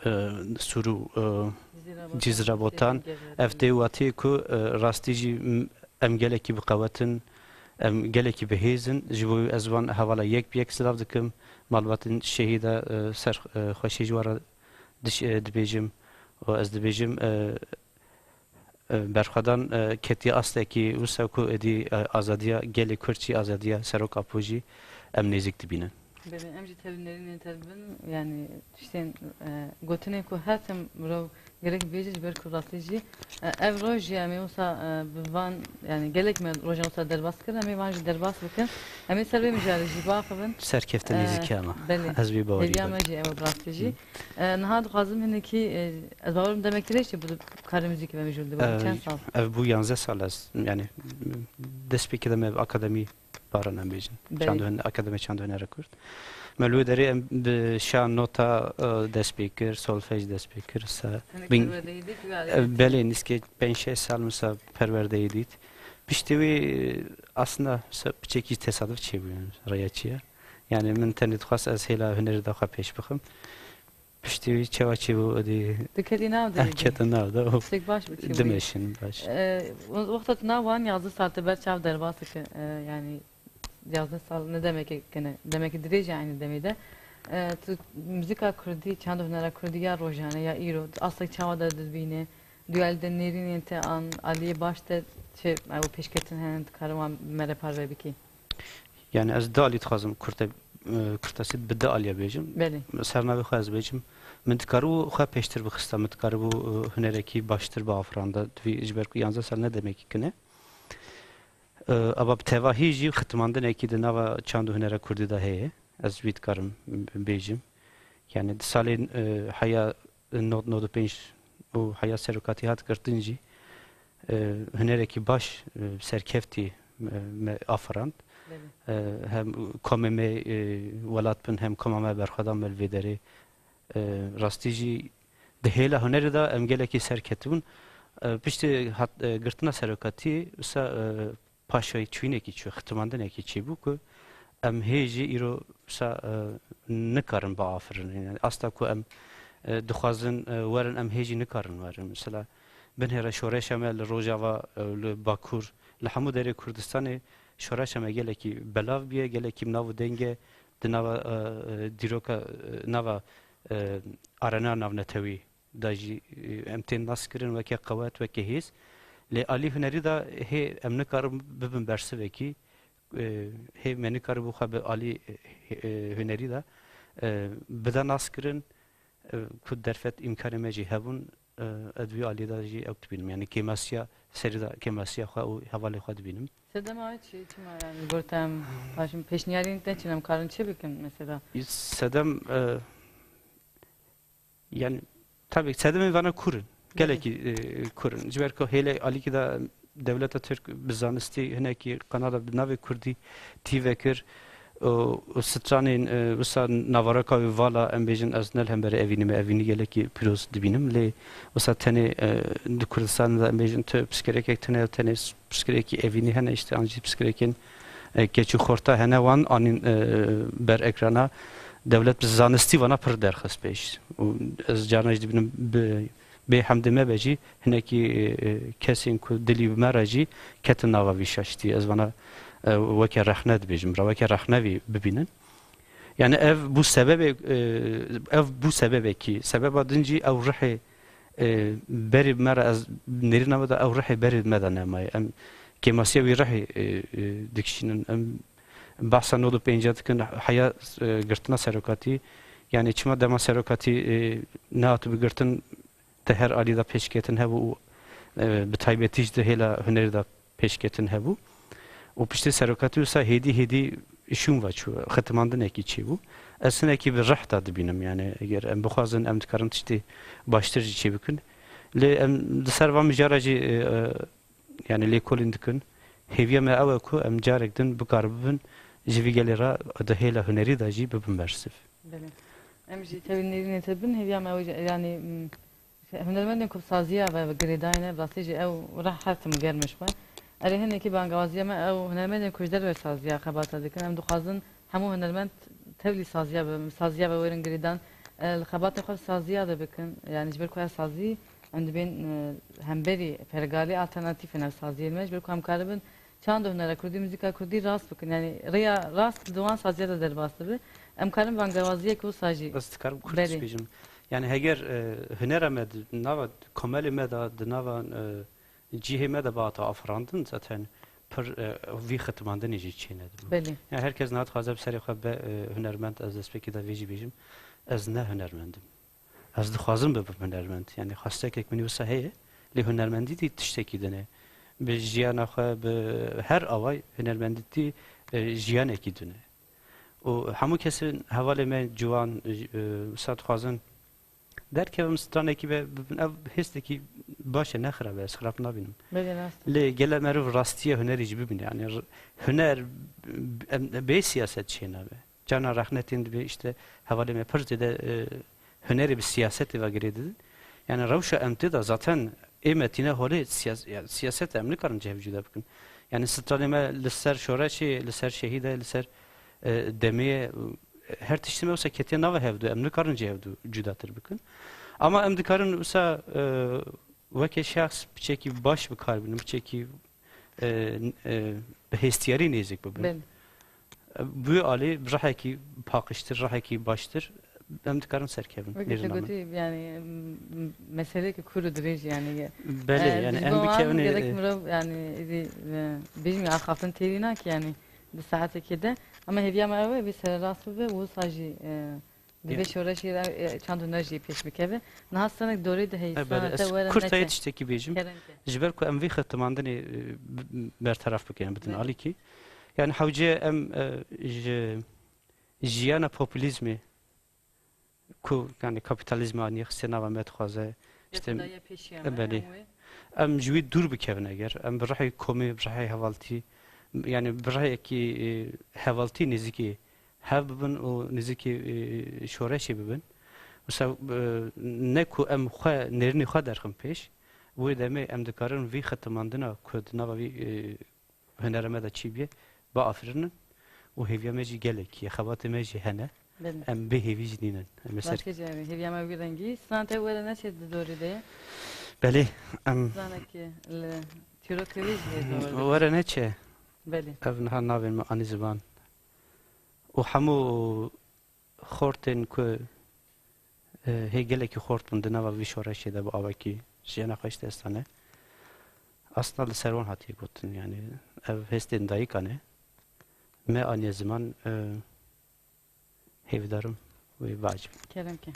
e, Sûr û, e, Cizîra Botan, Cizîra Botan, Sêrîn Gevher, ev tê watê ku, e, rastî jî, m-, em gelekî biqewetin, em gelekî bihêz in. Ji bo wî ez van hevala yek bi yek silav dikim. Malbatên şehîda, e, ser, e, xweşiyê ji wan re diş-, e, dibêjim û ez dibêjim, e, e, berxwedan, e, ketiye astekî wisa ku êdî, e, azadiya gelê Kurd jî, azadiya Serok Apo jî em nêzîk dibînin. Belê, em jî tevî nêrînên te dibin, yanî tiştên, e, gotinên ku her tim mirov gerek bêje, ji ber ku rastî jî, e, ev roj jî em ê wisa, e, bi van, yanî gelek me rojan wisa derbas kirin, em ê van jî derbas bikin. Em ê ser vê mijarê jî biaxivin. Serkeftin E, nêzîk e ama. belê. Ez vê bawerî Hêviya me jî ew e bi rastî jî. Hı. E, niha dixwazim hinekî, e, ez bawer im demekî dirêj çêbû, karê muzîkê ve mijûl dibin. E, Çend sal? Ev bû yanzdeh sal ez, yanî, destpêkê de me bi akademî Baran em bêjin. Belê. Çand û hun-, Akademi Çand û Hunera Kurd. Me li wê derê em bi şan, nota, e, dest pê kir, solfej dest pê kir, sa Hinek bin-, perwerdeyê dît, wî alî e, dît. Belê, nizkê pênc şeş sal mesela perwerdeyê dît. Piştî wî, e, aslında se-, piçekî tesaduf çêbû, yani, rêya çi ye. Yani, min tenê dixwest ez hêla hunerê de xwe pêş bixim. Piştî wî çawa çêbû, êdî Diketî nav de êdî. Ketin nav de. Tiştek baş bû çêbû. Dimeşin baş. E, wexta tu nav wan yazdeh sal te ber çav derbas dike, e, yani yazdeh sal ne demeke kene, demeke dirêj e aynî demê de. E, tu muzîka kurdî, çand û hunera kurdî ya rojane ya îro, tu astek çawa de dibîne, duyalî de nêrînên te an aliyê baş te çi, ew pêşketin hene, dikare wan me re parve bikî? Yani ez du alî dixwazim kurte-, e, kurtasî bi du aliya bêjim. Belê. Ser navê xwe ez bêjim. Min dikaribû xwe pêştir bixista, min dikaribû, e, hunerekî baştir biafiranda. Divî ji ber ku yanzdeh sal ne demekî kin e. E, aba bi tevahî jî xitmandinekî di nava çand û hunera kurdî de heye. Ez vî dikarim bêjim. Yani di salên, e, heya nod nod û pênc û heya serokatî hat girtin jî, e, hunerekî baş, e, serkeftî, e, me afirand. Belê. E, hem komê me, e, welat bin, hem koma me berxwedan me li vê derê. E, rastî jî di hêla hunerê de em gelekî serketibûn. E, piştî hat, e, girtina serokatî, wisa, e, paşayî çûyînekî çû, xitmandinekî çêbû ku em hê jî îro wisa, e, nikarin biafirinin. Yani asta ku em, e, dixwazin, e, werin, em hê jî nikarin werin. Mesela binhêre şoreşa me li Rojava, e, li Bakur, li hemû derê Kurdistanê şoreşa me gelekî belav bûye, gelekî bi nav û deng e, di nava, e, e, dîroka, e, nava, e, arena navnetewî da jî, e, em tên naskirin weke qewet, weke hêz. Lê alî hunerî de hê em nikarin bibin bersivekî, e, hê me nikaribû xwe bi alî, e, e, hunerî de, e, bide naskirin, e, ku derfet îmkanê me jî hebûn, e, ez di wî alî de jî ew dibînim. Yani kêmasiya serî de, kêmasiya xwe û hevalê xwe dibînim. Sedema wê çi, çima yani li gor te em paşin pêşniyarî te çin em karin çi bikin mesela? Sedem, e, yani tabii sedemên vana kur in. Gelekî, e, kur in. Ji ber ku hêlê alîkî de dewleta Tirk bi zanistî hinekî kanala bi navê Kurdî tî vekir û, û stranên, e, wisa navaraka wê vala em bêjin ez ne li hemberî evînî me, evînî gelekî pîroz dibînim. Lê wisa tenê, e, di Kurdistanê de em bêjin tu pirsgirêkek tune, tenê pirsgirêkî evînî hene, işte an jî pirsgirêkên, e, keç û xorta hene wan anîn, e, ber ekrana. Dewlet bi zanistî vana pir derxist pêş. Û ez carna jî dibînim bi bê hemdê me be jî hinekî, e, e, kesên ku dilî bi me re jî ketin nava vî şaştî. Ez vana, e, weke rexne dibêjim, ra weke rexne vî bibînin. Yani ev bû sebebê, e, ev bû sebebekî. Sebeba din jî ew rihê, e, berê me re ez nêrîna me de ew rihê berê me de nemaye. Em kêmasiya wî rihê, e, e, dikişînin. Em behsa nod û pênca dikin, heya, e, girtina serokatî. Yani çima dema serokatî, e, nehatibû girtin, di her alî de pêşketin hebû û, e, bi taybetî jî di hêla hunerî de pêşketin hebû. Û piştî serokatî wisa hêdî hêdî şûn ve çû, xitimandinekî çêbû. Ez hinekî bi rih de dibînim, yani eger em bixwazin, em dikarin tiştê baştir jî çêbikin. Lê em di ser van mijara jî, e, e, yani lêkolîn dikin. Hêviya me ew e ku em carek din bikaribin ji vî gelê re di hêla hunerî de jî bibin bersiv. Belê. Em jî tevî nêrînê te bin, hêviya me ew e, yani, m, Hunermendên ku bi saziya ve girêdayî ne, bi rastî jî ew reh her tim germ ji xwe. Erê, hinekî bangewaziya me ew hunermendên ku ji derve saziya xebata dikin. Em dixwazin hemû hunermend tevlî saziya bi, saziya ve werin girêdan, e, li xebatên xwe saziya de bikin. Yani ji ber ku ev sazî em dibên, e, hemberî pergalê alternatîf in ev saziyên me. Ji ber ku em karibin çand û hunera kurdî, muzîka kurdî rast bikin. Yani rêya rast di wan saziya de derbas dibe. Em karin bangewaziyek wisa jî. Ez dikarim kurdî Belê. bêjim. Yani heger, e, hunera me di nava komelê me de, di nava, e, cihê me de bihata afirandin, zaten pir, e, vî xitimandinê jî çênedibû. Belê. Yani her kes niha dixwaze bi serê xwe be, e, hunermend, ez destpêkê de vê jî bêjim, ez ne hunermend im. Ez dixwazim bibim hunermend. Yani xwestekek min wisa heye, lê hunermendîtî tiştekî din e. Bi jiyana xwe, bi her away hunermendîtî, e, jiyanekî din e. Û hemû kesên hevalê me ciwan, e, wisa dixwazin derkevin stranekî be bibin. Ev hêstekî baş e, ne xirab e, ez xirab nabînim. Belê, rast e. Lê gele meriv rastiya hunerî jî bibîne. Yani r-, huner, em, bê siyaset çênabe. Carna rexne tên dibê, işte, hevalê me pir zêde, e, hunerê bi siyasetê ve girê didin. Yani rewşa em tê de zaten ê me tîne holê siyas-, ya, siyaset em nikarin cihevcuda bikin. Yani stranê me li ser şoreşê, li ser şehîdê, li ser, e, demê ye, her tiştê me wisa ketiye nava hevdu, em nikarin cihevdu cudatir bikin. Ama em dikarin wisa, e, weke şexs piçekî baş bi kar bînin, piçekî, e, e, bi hêstiyarî nêzik bibin. Belê. E, bi wê alî bi rihekî paqijtir, rihekî baştir em dikarin serkevin. Weke nêrîna te me. gotî, yani, m-, m-, meseleyeke kûr û dirêj, yani, Belê, e, yani, ji em bo wan bikevin, e, gerek e, mirov, yani, êdî, e, bêjim, axaftin têrî nake, yani, di saetekê de. Ama hêviya me ew e, vê sererast bibe, wisa jî, e, Di vê Ya. şoreşê re, e, çand û huner jî pêş bikeve. Niha stranek dorê de heye, E, belê, strana te ez were kurtayê neçe. tiştekî bêjim. Kerem ke. Ji ber ku em vî xitimandinê, e, b-, berteraf bikin, bidin Belê. alîkî. Yani hewce em, e, ji jiyana populîzmê ku, yani kapîtalîzmê aniye xistê nava me dixwaze, işte, Yek daye pêşiya e, me, belê. em wê. Em ji wî dûr bikevin eger. Em bi rihê komê, bi rihê hevaltî, yani bi rihekî, e, hevaltî nêzîkî hev bibin û nêzîkî, e, şoreşê bibin. Wisa, e, ne ku em xwe nêrînê xwe derxin pêş, wê demê em dikarin vî xitimandina ku di nava vî, e, hunera me de çêbûye, biafirînin û hêviya me jî gelekî ye, xebatê me jî hene. Belê. Em bê hêvî jî nînin. Em ê ser Başka cevabı. Hêviya me wî rengî. Strana te were neçe di dorê de ye? Belê, em Stranekî li tîrokê wê jî heye di dorê de. Were neçe? Belê. Ev niha navên me anî ziman. Û hemû xortên ku, e, hê gelekî xort bûn di nava vî şoreşê de bi awekî jiyana xwe ji dest dane. Aslında li ser wan hatiye gotin, yani ev hêstên dayika ne. Me aniye ziman, e, hêvîdarim wê biajibin. Kerem ke.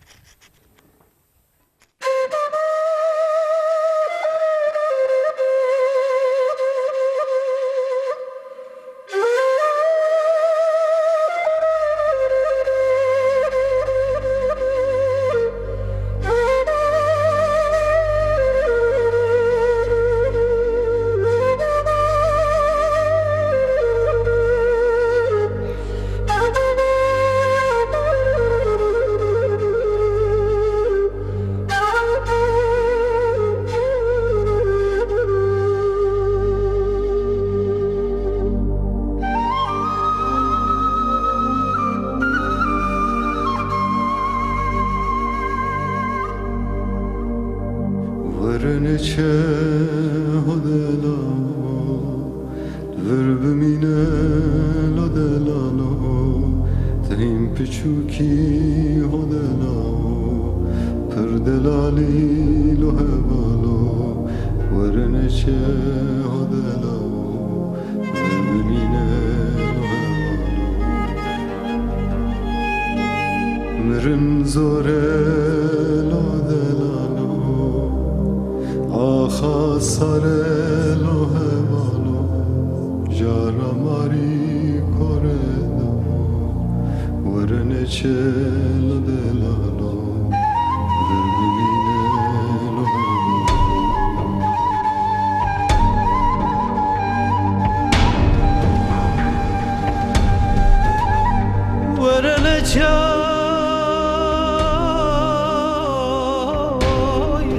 Delalo, vir bimîne lo delalo, tu hîn piçûkî ho delalo, pir delalî lo hevalo, were neçe ho delalo, vir bimîne lo hevalo. Mirin zor e lo delalo, axa sar e lo hevalo, cara marî kore damo, were neçe lo delalo, vir bimîne lo hevalo. Were neçe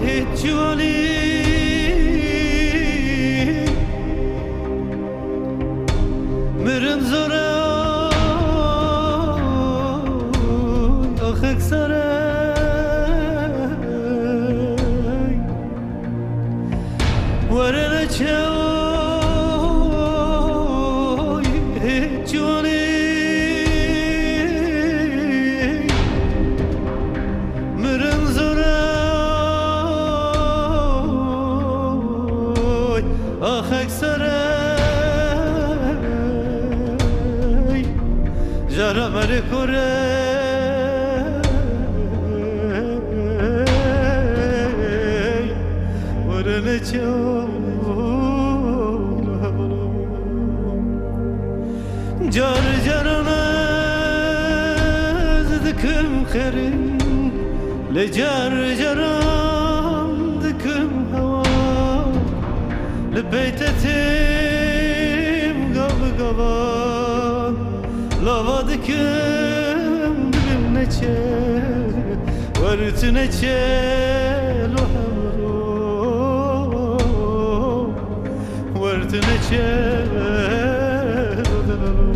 hiç ciwanî, mirin zor e, axek sar e. Were neçe hiç ciwanî, mirin zor e, axek sar e, cara merê kore. Were neçe hevalo. Car caran ez dikim xêrin, lê car caran dikim hewa. Li pey te têm gav bi gavan, lava dikim dibim neçe, wer tu neçe lo hevalo, wer tu neçe lo delalo.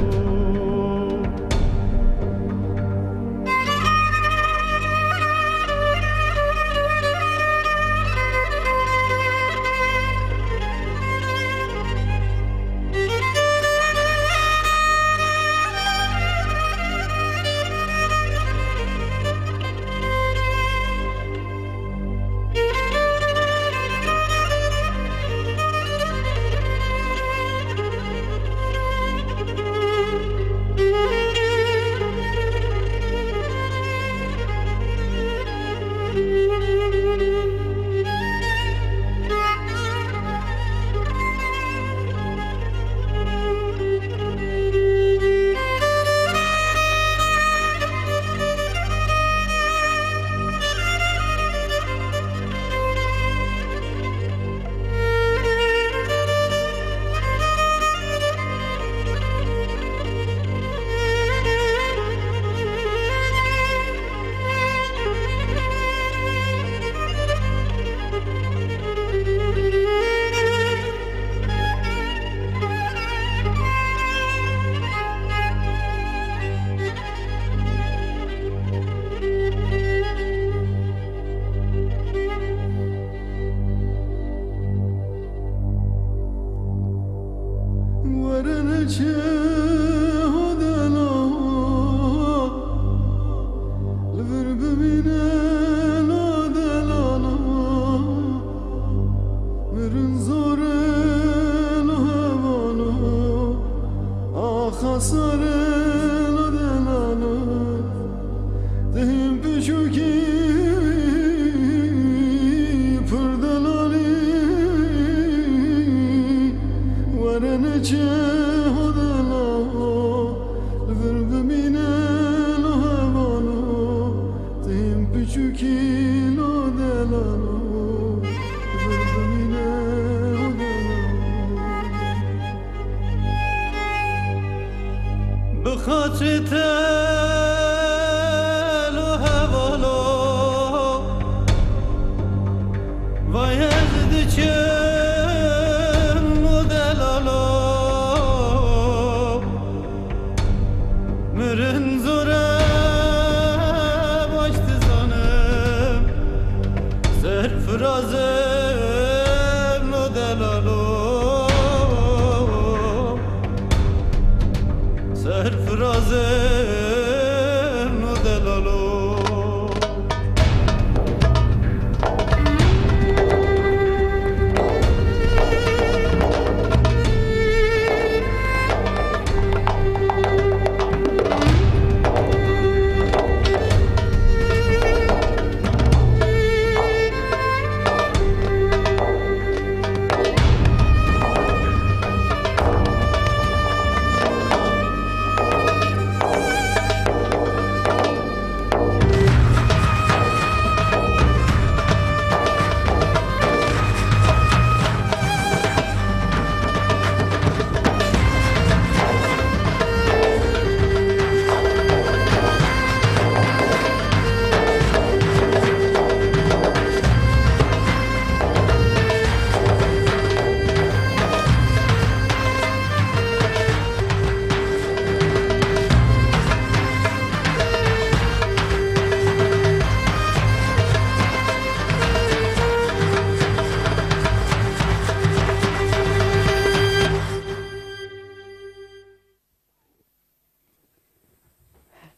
Were neçe ho delalo, li vir bimîne lo delalo. Mirin zor e lo hevalo, axa sar e lo delalo. Dihim piçûkî pir delalî, were neçe ho delalo, li vir bimîne lo hevalo. Dihim piçûkî lo delalo, li vir bimîne lo delalo. Bi xatirê te lo hevalo, vay ez diçim lo delalo. Mirin zor e, baş dizanim, serfirazim lo delalo.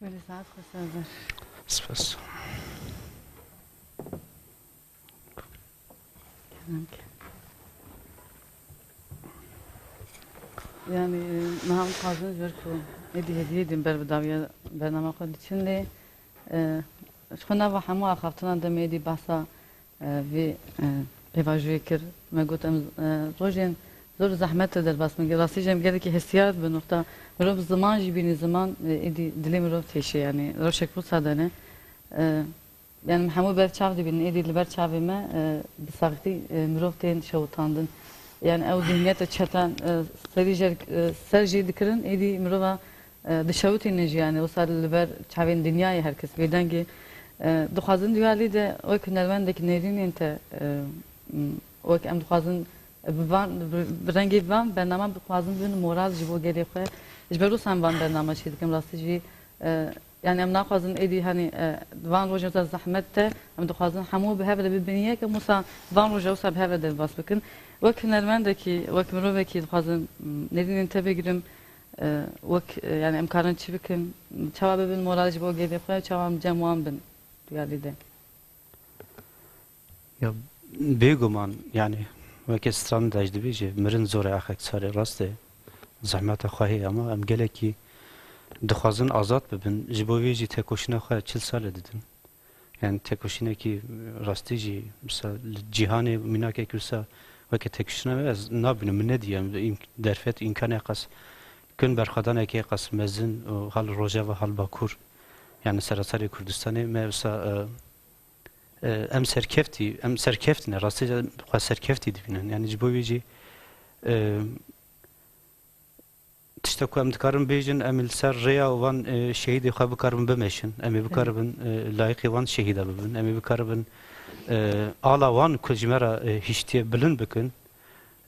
Belê, saet xweş ser. Spas. Kerem ke. Yani, e, niha em dixwazin ji ber ku êdî hêdî hêdî em ber bi dawiya bernama xwe diçin lê, e, ji xwe nava hemû axaftinan demê êdî behsa, e, vê, e, pêvajoyê kir. Me got em, e, rojên zor û zehmet de derbas bin. Rastî jî em gelekî hestiyar dibin. Wexta mirov ziman jî bînî ziman, e, êdî dilê mirov têşê, yani rewşek wisa de ne. E, Yani, em hemû ber çav dibînin, êdî li ber çavê me, e, bi saxtî, e, mirov tên şewitandin. Yani, ew zihniyeta çetan, e, serî jer, e, ser jê dikirin, êdî mirova, e, dişewitînin jî, yani, wisa li ber çavên dinyayê her kes bêdeng e. E, dixwazin duyalî de wek hunermendekî nêrînên te, e, m, wek em dixwazin bi van, bi, bi rengê van bernama dixwazin bibin moral ji bo gelê xwe. Ji ber wisa em van bernama çê dikin, rastî jî, e, Yani em naxwazin êdî, hani, e, van roja wisa zehmet de, em dixwazin hemû bi hev re bibin yek, em wisa van roja wisa bi hev re derbas bikin. Wek hunermendekî, wek mirovekî dixwazim, m, nêrînên te bigirim, e, wek, e, yani em karin çi bikin, çawa bibin moral ji bo gelê xwe, çawa em cem wan bin duyalî de. Ya, bêguman, yani, weke stran de ji dibêje, mirin zor e axek sar e, rast e. Zehmeta xwe heye, ama em gelekî dixwazin azad bibin. Ji bo vê jî tekoşîna xwe çil sal e didin. Yani, tekoşînekî rastî jî, misal, li cîhanê mînakekî wisa weke tekoşîna me ez nabînim, min nedî, em îmk-, derfet, îmkanê qas, kun berxwedanekê qas mezin û hal Rojava, hal Bakur, yani, seraserê Kurdistanê me wisa, e, E, em serkeftî, em serkeftî ne, rastî xwe serkeftî dibînin. Yani ji bo wî jî, e, tişta ku em dikarin bêjin, em li ser rêya wan, e, şehîdê xwe bikaribin bimeşin. Em ê bikaribin, e, layîqê wan şehîda bibin. Em ê bikaribin, e, ala wan ku ji me re, e, hiştiye bilind bikin.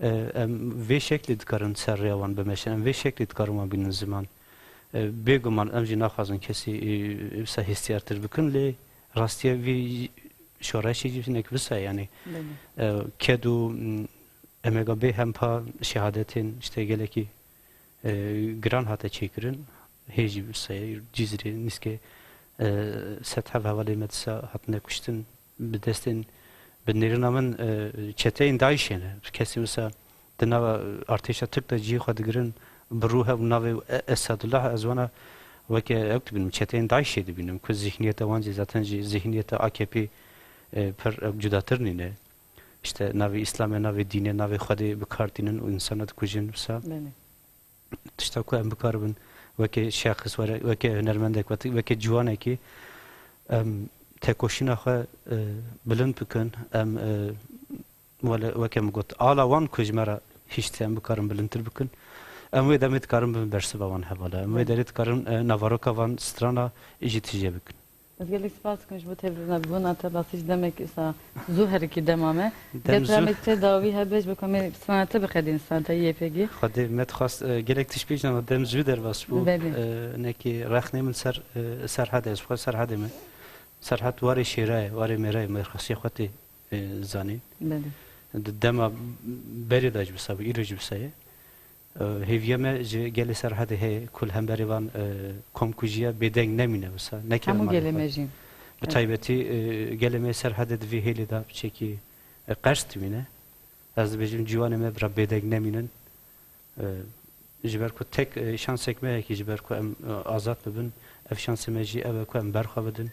E, em vê şeklê dikarin ser rêya wan bimeşin. Em vê şeklê dikarin wan bînin ziman. E, bêguman em jî naxwazin kesî, e, wisa hestiyartir bikin, lê rastiya vî şoreşê jî hinek wisa ye, yani, Belê. e, ked û, m, emega bê hempa şehadetên, işte, gelekî, e, giran hate çêkirin. Hê jî wisa ye, Cizîrê nîskê, e, sed hev hevalê me disa hatine kuştin. Bi destên, bi nêrîna min, e, çeteyên DAIŞê ne. Kesî wisa di nava artêşa Tirk de cihê xwe digirin, bi rû hev navê E-, Esadullah, ez wana weke ew dibînim, çeteyên DAIŞê dibînim, ku zihniyeta wan jî zaten ji zihniyeta A K P, e, pir ew cudatir nîne. İşte navê Îslamê, navê dînê, navê Xwedê bi kar tînin û insana dikujin wisa. Belê. Tişta ku em bikaribin weke şexs, were-, weke hunermendek, weke, weke ciwanekî em tekoşîna xwe, e, bilind bikin, em, e, wele-, weke min got, ala wan ku ji me re hişt em bikarin bilindtir bikin, em wê demê dikarin bibin bersiva wan hevala. Em wê Belê. derê dikarin, e, navaroka van strana jî tije bikin. Ez gelek spas dikim ji bo tevlîna bûna te, rastî ji demek wisa zû herikî dema me. Dem Gel zû. Peyamê te dawî hebe ji bo ku em ê strana te biqedîn, strana te Y P G. Xwedê me dixwast, e, gelek tişt bêjin, ama dem zû derbas bû. Belê. E, nekî rexnê min ser, e, Serhedê, ez xwe Serhedê me. Serhed warê şêra ye, warê mêra ye, me rexsiya xwe tê, e, zanîn. Belê. Di dema berê de jî wisa bû, îro jî wisa ye. E, hêviya me ji gelê Serhedê heye ku li hemberî van, e, komkujiya bêdeng nemîne wisa, neke Hemû gelê me jî. Bi Evet. taybetî, e, gelê me Serhedê di vê hêlê de piçekî, e, qers dimîne. Ez dibêjim ciwanê me bira bêdeng nemînin. E, ji ber ku tek, e, şansek me heye ki ji ber ku em, e, azad bibin, ev şansê me jî ew e ku em berxwe bidin.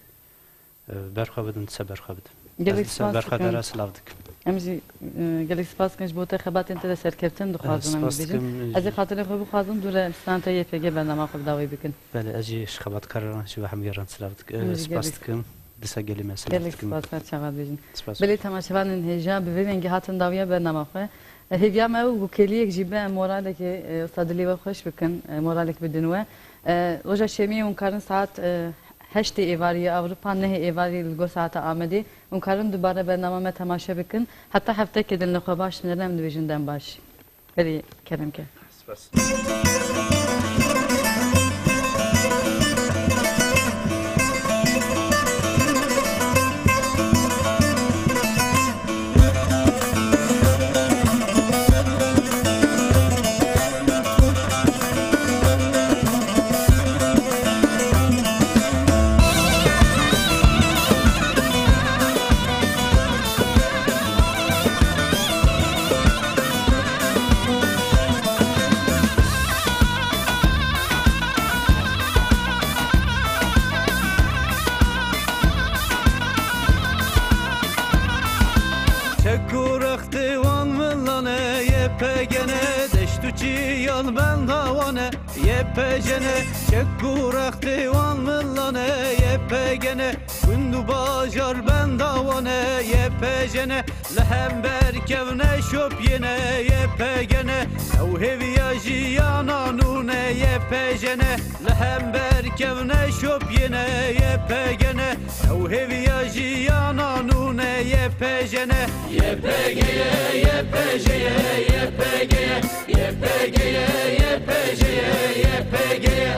E, berxwe bidin, dise berxwe bidin. Gelek Ez dise spas berxwe dikim. dera silav dikim. Em jî, e, gelek spas dikin ji bo te, xebatên te de serkeftin dixwazin, E, em spas dibêjin. dikim, Ez ê e, xatirê xwe bixwazim, dûre em strana te Y P G bernama xwe bi dawî bikin. Belê, ez jî ji xebatkaran, ji we hemû yaran silav dik-, e, Em jî spas gelek, dikim. Disa gelî me silav gelek dikim. spas, her çaxa dibêjin. Spas. Belê, temaşevanên hêja, bi vê vengî hatin dawiya bernama xwe. E, hêviya me ew ku kêliyek jî be, em moralekê, e, wisa dilê we xweş bikin, e, moralek bidin we. E, roja şemiyê hûn karin saet, e, heştê êvarî ya Ewropa, nehê êvarî li gor saeta Amedê. Hûn karin dubare bernama me temaşe bikin. Heta heftekê din li xwe baş bimînin, em dibêjin dem baş. Belê, kerem ke. Spas. Gene deşt û çiyal benda wan e, Y P G ne, çek û rextê wan milan e, Y P G ne, gund û bajar benda wan e, Y P G ne, li hember kevne şopiyê ne, Y P G ne, ew hêviya jiyana nû ne, Y P G ne, li hember kevne şopiyê ne, Y P G ne, ew hêviya jiyana nû ne, Y P G ne. Y P G ye, Y P G ye, Y P G ye, Y P G ye, Y P G ye, Y P G ye.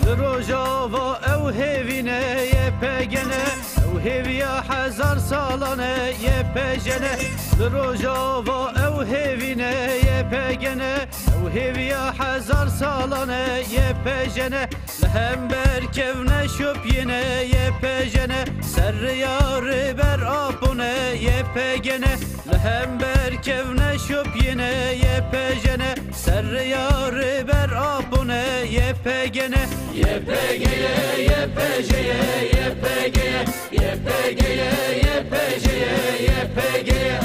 Li Rojava ew hêvî ne, Y P G ne, ew hêviya hezar salan e, Y P G ne. Li Rojava ew hêvî ne, Y P G ne, ew hêviya hezar salan e, Y P G ne. Li hember kevne şopiyê ne, Y P G ne, ser rêya Rêber Apo ne, Y P G ne, li hember kevne şopiyê ne, Y P G ne, ser rêya Rêber Apo ne, Y P G ne. Y P G ye, Y P G ye, Y P G ye, Y P G ye, Y P G ye, Y P G ye.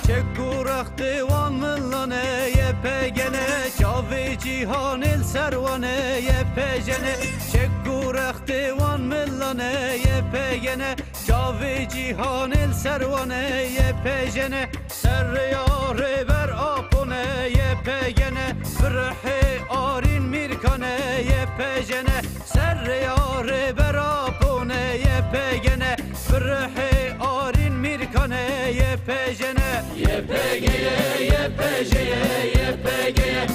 Çek û rextê wan milan e, Y P G ne, çavê cîhanê li ser wan e, Y P G ne, çek û rextê wan milan e, Y P G ne, çavê cîhanê li ser wan e, Y P G ne, ser rêya Rêber Apo ne, Y P G ne, bi rihê Arîn Mîrkan e, Y P G ne, ser rêya Rêber Apo ne, Y P G ne, bi rihê Arîn Mîrkan e, Y P G ne. Y P G ye, Y P G ye, Y P G ye,